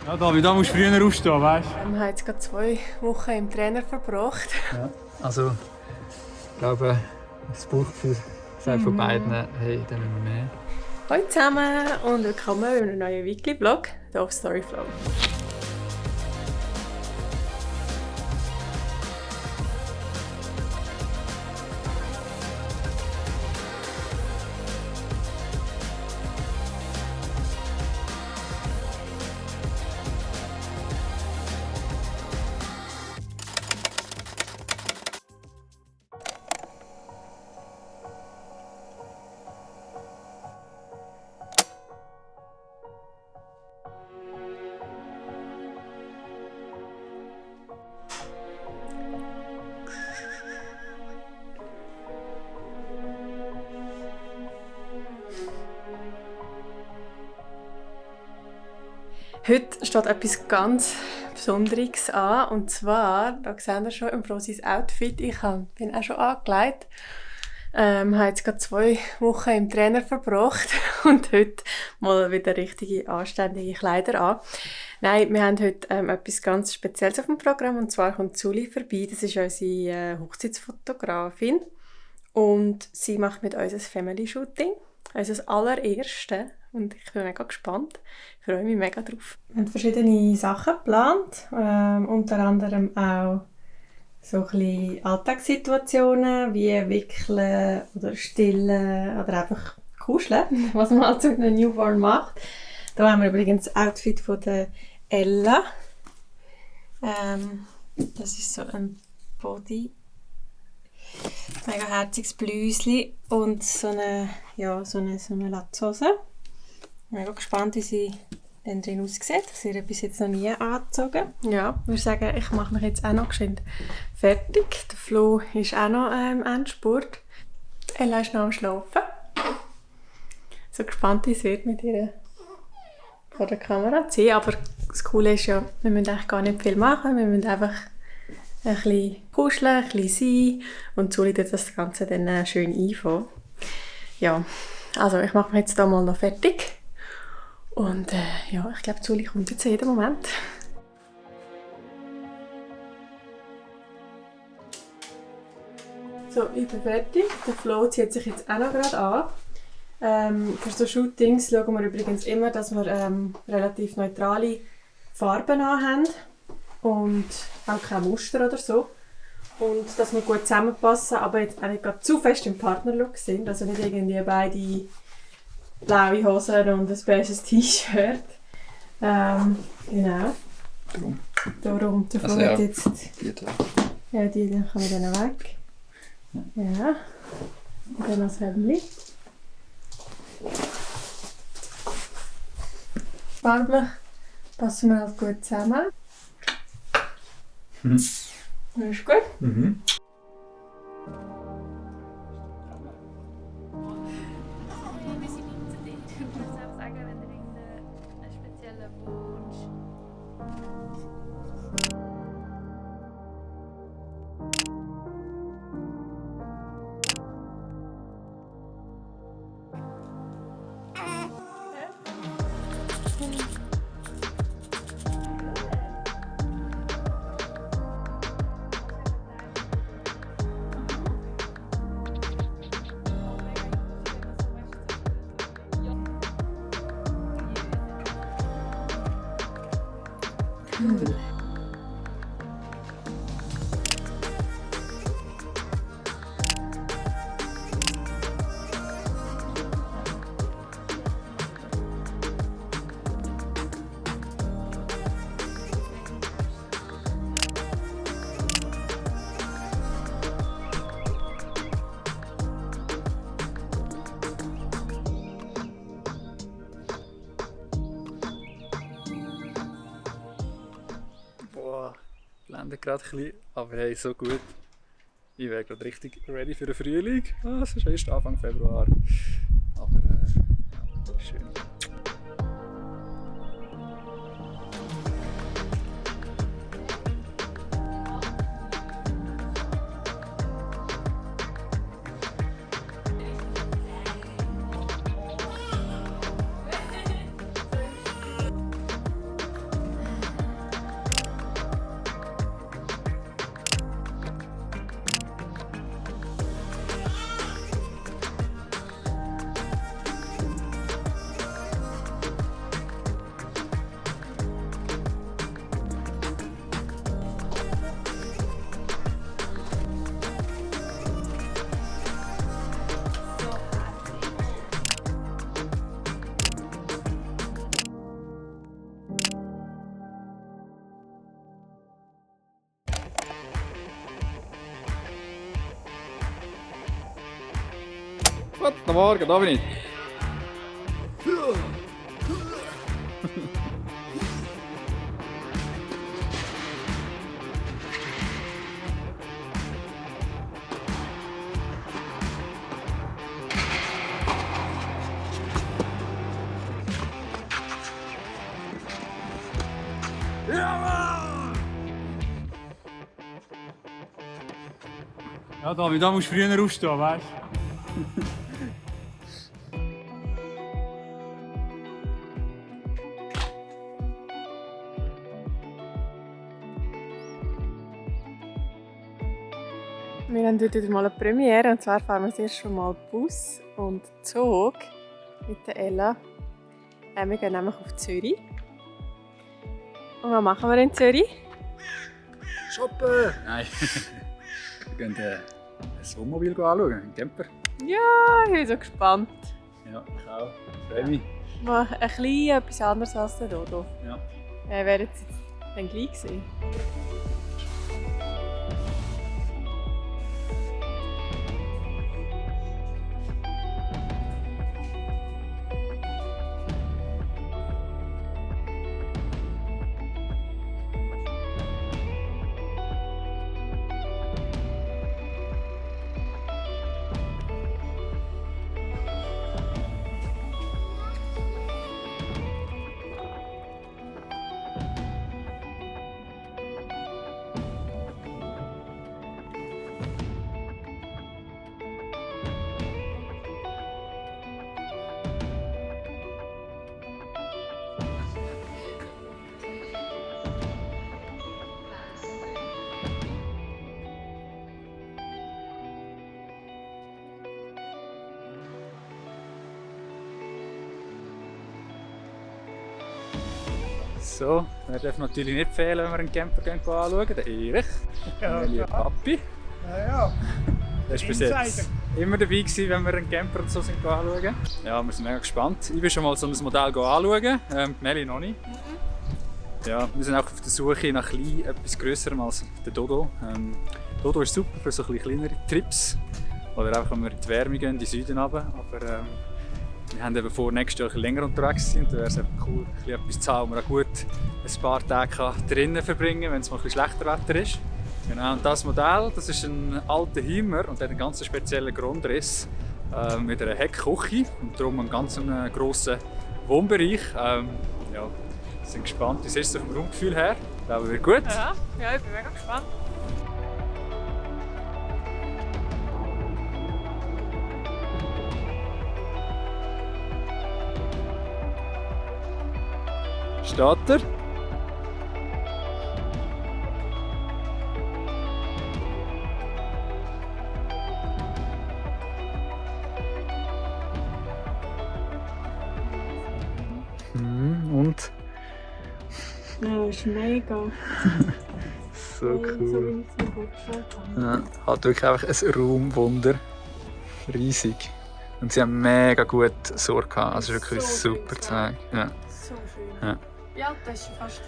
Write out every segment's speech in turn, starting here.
Ja, David, da musst du früher aufstehen, weißt du? Wir haben jetzt gerade 2 Wochen im Trainer verbracht. Ja, also ich glaube, das Bauchgefühl sagt von beiden, hey, dann müssen wir mehr. Hallo zusammen und willkommen bei einem neuen Weekly-Vlog, hier auf Storyflow. Heute steht etwas ganz Besonderes an. Und zwar, da seht ihr schon im Rosis Outfit. Ich bin auch schon angelegt. Habe jetzt gerade 2 Wochen im Trainer verbracht und heute mal wieder richtige, anständige Kleider an. Nein, wir haben heute etwas ganz Spezielles auf dem Programm. Und zwar kommt Zuli vorbei. Das ist unsere Hochzeitsfotografin. Und sie macht mit uns ein Family-Shooting. Unser allererste. Und ich bin mega gespannt. Ich freue mich mega drauf. Wir haben verschiedene Sachen geplant. Unter anderem auch so ein bisschen Alltagssituationen wie Wickeln oder Stillen oder einfach Kuscheln, was man halt zu einem Newborn macht. Da haben wir übrigens das Outfit von der Ella. Das ist so ein Body. Mega herziges Blüsli und so eine Latzhose. Ich bin mega gespannt, wie sie dann drin aussieht. Sie hat bis jetzt noch nie angezogen. Ja, ich würde sagen, ich mache mich jetzt auch noch geschwind fertig. Der Flo ist auch noch Endspurt. Ella ist noch am Schlafen. So gespannt, wie es wird mit ihr vor der Kamera zu sehen. Aber das Coole ist ja, wir müssen eigentlich gar nicht viel machen. Wir müssen einfach ein bisschen kuscheln, ein bisschen sein und Zuli tut das Ganze dann schön einfangen. Ja, also ich mache mich jetzt hier mal noch fertig. Und ja, ich glaube, Zuli kommt jetzt jeden Moment. So, ich bin fertig. Der Flo zieht sich jetzt auch noch gerade an. Für so Shootings schauen wir übrigens immer, dass wir relativ neutrale Farben haben. Und auch kein Muster oder so. Und dass wir gut zusammenpassen, aber jetzt auch nicht gerade zu fest im Partnerlook sind. Also nicht irgendwie beide blaue Hosen und ein beiges T-Shirt. Genau. Darum. Der Flo hat jetzt... Ja, die dann kommen dann weg. Ja. Und dann das Hemdli. Farblich passen wir halt gut zusammen. Das ist gut. Mhm. Blende gerade ein bisschen, aber hey, so gut. Ich wäre gerade richtig ready für den Frühling. Es ist erst Anfang Februar. Aber ja, schön. Guten Morgen, Dominik. Ja, David, da musst du früher aufstehen, weißt Wir haben heute wieder mal eine Premiere, und zwar fahren wir das erste Mal Bus und Zug mit der Ella. Wir gehen nämlich auf Zürich. Und was machen wir in Zürich? Shoppen! Nein. Wir gehen ein Wohnmobil anschauen, einen Camper. Ja, ich bin so gespannt. Ja, ich auch. Freue mich. Mal ein bisschen etwas anderes als der Dodo. Ja. Wir werden es jetzt dann gleich sehen. So, wir dürfen natürlich nicht fehlen, wenn wir einen Camper anschauen. Der Erich, Ja, mein lieber klar. Papi. Ja. Der war bis jetzt immer dabei gewesen, wenn wir einen Camper und so sind anschauen. Ja, wir sind mega gespannt. Ich bin schon mal so ein Modell anschauen, Melli noch nicht. Ja, wir sind auch auf der Suche nach etwas Grösserem als der Dodo. Dodo ist super für so ein bisschen kleinere Trips. Oder auch wenn wir in die Wärme gehen, in den Süden runter. Aber wir haben eben vor, nächstes Jahr ein bisschen länger unterwegs zu sein. Da wäre es einfach cool, ein bisschen etwas zu haben, wo man auch gut ein paar Tage drinnen verbringen kann, wenn es mal ein bisschen schlechter Wetter ist. Genau, und das Modell, das ist ein alter Himmer und hat einen ganz speziellen Grundriss mit einer Heckküche und darum einen ganz grossen Wohnbereich. Ja, wir sind gespannt, wie es ist vom Raumgefühl her. Ich glaube, es wird gut. Ja, ich bin mega gespannt. Steht er? Und? Ja, ist mega. So cool. So wie ich es mir vorgestellt habe. Ja, hat wirklich einfach ein Raumwunder. Riesig. Und sie haben mega gut Sorge gehabt. Also wirklich So super schön, Zeug. Ja. So schön. Ja. Ja, das ist fast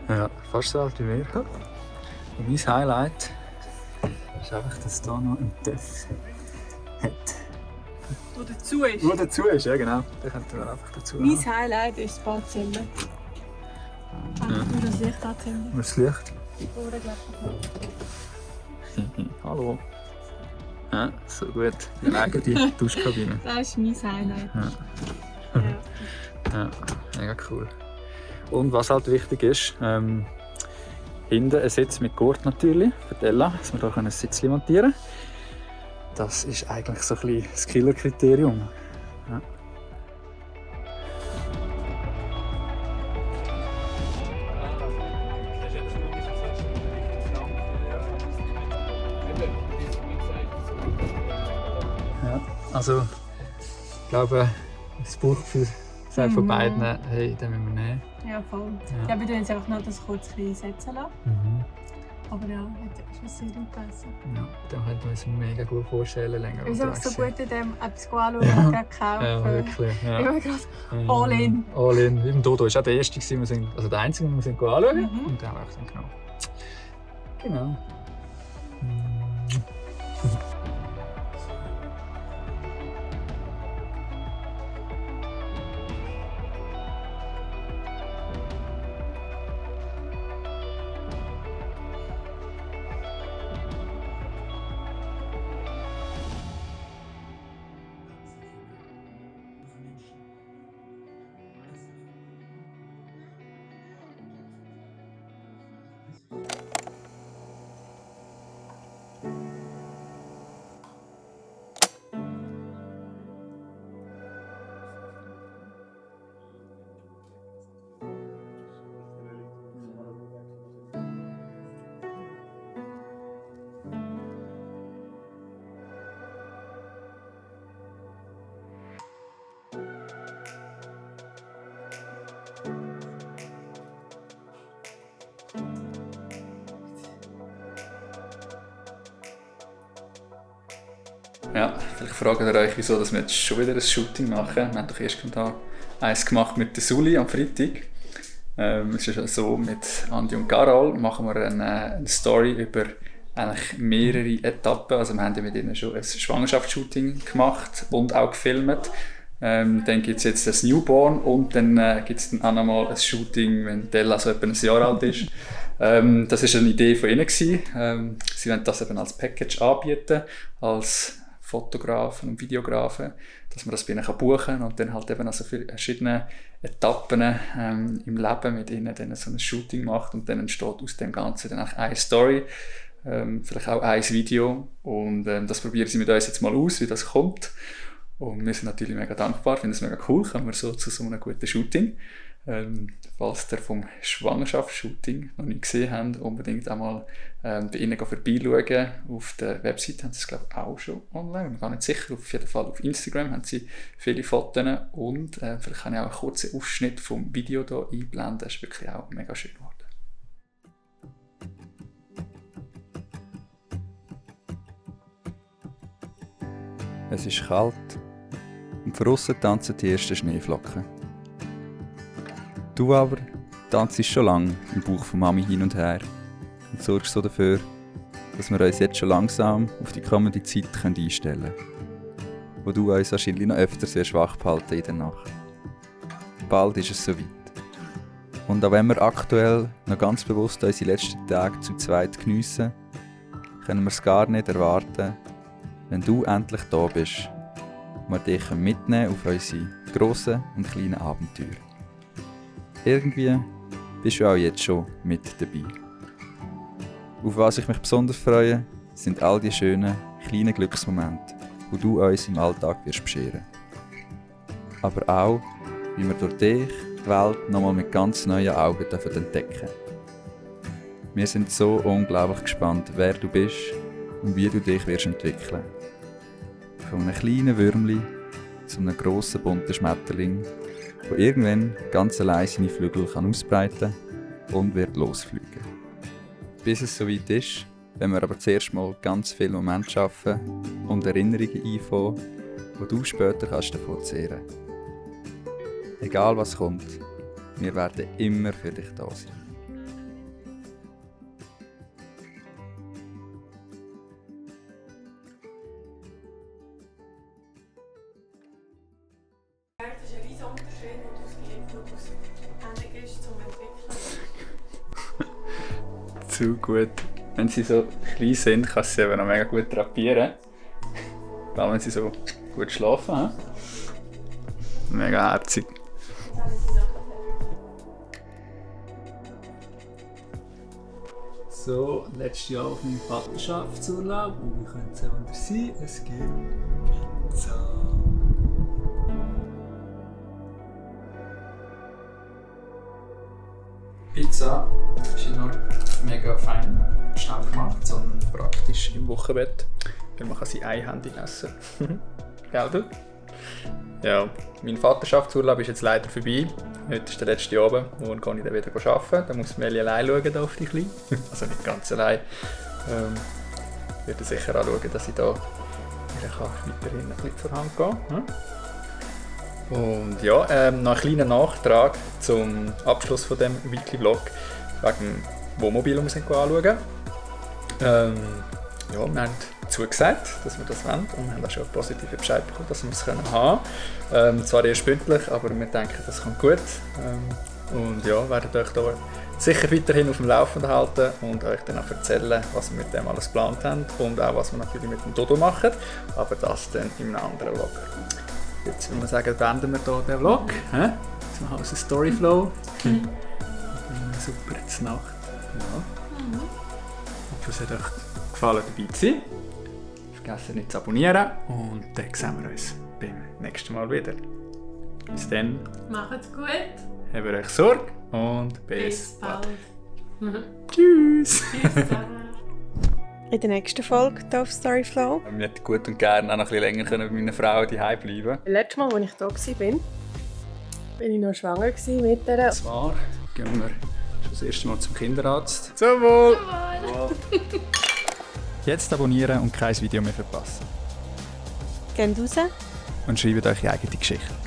30 Jahre. Ja, fast so alt wie wir. Und mein Highlight ist einfach, dass hier noch ein Töff hat. Wo dazu ist. Wo dazu ist, ja genau. Den könnten wir einfach dazu Mein haben. Highlight ist das Badzimmer. Nur das Licht anzünden. Und das Licht. Unglaublich. Hallo. Ja, so gut. Die eigene Duschkabine. Das ist mein Highlight. Ja. Ja. Ja, mega cool. Und was halt wichtig ist, hinten ein Sitz mit Gurt natürlich, für die Ella, dass wir hier ein Sitzchen montieren können. Das ist eigentlich so ein bisschen das Killer-Kriterium. Ja. Ja, also ich glaube, das Bauchgefühl sagt von beiden, hey, den müssen wir nehmen. Ja, voll. Ja. Ja, wir tun jetzt einfach noch das kurz ein bisschen setzen lassen. Mhm. Aber ja, hat schon sehr gut gegessen. Ja, dann könnten wir uns mega gut vorstellen, länger Wir sind einfach unterwegs so sein. gut in dem, etwas anschauen Ja. und gerade kaufen. Ja, wirklich. Ja. Immer gerade all in. All in. Wie im Dodo war auch der erste, also der einzige, den wir anschauen. Mhm. Und den haben wir auch dann genommen. Genau. Ja, vielleicht fragt ihr euch, wieso dass wir jetzt schon wieder ein Shooting machen. Wir haben doch erst eins gemacht mit der Suli am Freitag. Es ist ja so, mit Andi und Carol machen wir eine Story über eigentlich mehrere Etappen. Also wir haben ja mit ihnen schon ein Schwangerschaftsshooting gemacht und auch gefilmt. Dann gibt es jetzt das Newborn und dann gibt es dann auch nochmal ein Shooting, wenn Della so etwa ein Jahr alt ist. Das war eine Idee von ihnen. Sie wollen das eben als Package anbieten, als Fotografen und Videografen, dass man das bei ihnen buchen kann und dann halt eben also für verschiedene Etappen im Leben mit ihnen dann so ein Shooting macht und dann entsteht aus dem Ganzen dann auch eine Story, vielleicht auch ein Video und das probieren sie mit uns jetzt mal aus, wie das kommt. Und wir sind natürlich mega dankbar, finden es mega cool, kommen wir so zu so einem guten Shooting. Falls ihr vom Schwangerschaftsshooting noch nicht gesehen habt, unbedingt einmal bei ihnen vorbeischauen. Auf der Website haben sie es, glaube ich, auch schon online. Ich bin gar nicht sicher. Auf jeden Fall auf Instagram haben sie viele Fotos. Und vielleicht kann ich auch einen kurzen Ausschnitt vom Video hier einblenden. Das ist wirklich auch mega schön geworden. Es ist kalt und draussen tanzen die ersten Schneeflocken. Du aber tanzt schon lange im Bauch von Mami hin und her und sorgst so dafür, dass wir uns jetzt schon langsam auf die kommende Zeit einstellen können, wo du uns wahrscheinlich noch öfter sehr schwach behalten in der Nacht. Bald ist es soweit. Und auch wenn wir aktuell noch ganz bewusst unsere letzten Tage zu zweit geniessen, können wir es gar nicht erwarten, wenn du endlich da bist und wir dich mitnehmen auf unsere grossen und kleinen Abenteuer. Irgendwie bist du auch jetzt schon mit dabei. Auf was ich mich besonders freue, sind all die schönen, kleinen Glücksmomente, die du uns im Alltag wirst bescheren. Aber auch, wie wir durch dich die Welt nochmal mit ganz neuen Augen entdecken dürfen. Wir sind so unglaublich gespannt, wer du bist und wie du dich wirst entwickeln. Von einem kleinen Würmli zu einem grossen bunten Schmetterling, der irgendwann ganz allein seine Flügel ausbreiten kann und wird losfliegen. Bis es soweit ist, wenn wir aber zuerst mal ganz viele Momente schaffen und Erinnerungen einfangen, die du später davon zehren kannst. Egal was kommt, wir werden immer für dich da sein. Das ist ein riesiger Unterschied, ob du es händig ist zum Entwickeln. Zu gut. Wenn sie so klein sind, kann sie eben noch mega gut drapieren. Vor allem wenn sie so gut schlafen. He? Mega herzig. So, letztes Jahr auf meinem Vaterschaftsurlaub. Und wie könnte es auch anders sein? Es gibt Pizza. Pizza ist nicht nur mega fein, schnell gemacht, sondern praktisch im Wochenbett. Weil man kann sie einhändig essen. Gell, du? Ja, mein Vaterschaftsurlaub ist jetzt leider vorbei. Heute ist der letzte Abend, morgen kann ich dann wieder arbeiten. Dann muss Meli allein schauen auf die Kleine. Also nicht ganz allein. Ich werde sicher auch schauen, dass ich da weiterhin ein bisschen zur Hand gehe. Und ja, noch ein kleiner Nachtrag zum Abschluss von dem Weekly Vlog wegen Wohnmobil, das wir anschauen. Ja, wir haben zugesagt, dass wir das wollen und wir haben auch schon einen positiven Bescheid bekommen, dass wir es haben können. Zwar erst pünktlich, aber wir denken, das kommt gut. Und ja, werden euch da sicher weiterhin auf dem Laufenden halten und euch dann auch erzählen, was wir mit dem alles geplant haben und auch was wir natürlich mit dem Dodo machen. Aber das dann in einem anderen Vlog. Jetzt würde man sagen, beenden wir hier den Vlog. Jetzt machen wir einen Storyflow. Eine super Nacht. Ja. Ich hoffe, es hat euch gefallen, dabei zu sein. Vergesst nicht zu abonnieren und dann sehen wir uns beim nächsten Mal wieder. Bis dann. Macht's gut. Habt euch Sorge und bis bald. Tschüss. Tschüss zusammen. In der nächsten Folge hier auf Storyflow. Ich hätte gut und gerne auch noch ein bisschen länger bei meiner Frau daheim bleiben. Letztes Mal, als ich hier war, bin ich noch schwanger mit der. Zwar gehen wir schon das erste Mal zum Kinderarzt. Zum Wohl! Jetzt abonnieren und kein Video mehr verpassen. Geht raus. Und schreibt eure eigene Geschichte.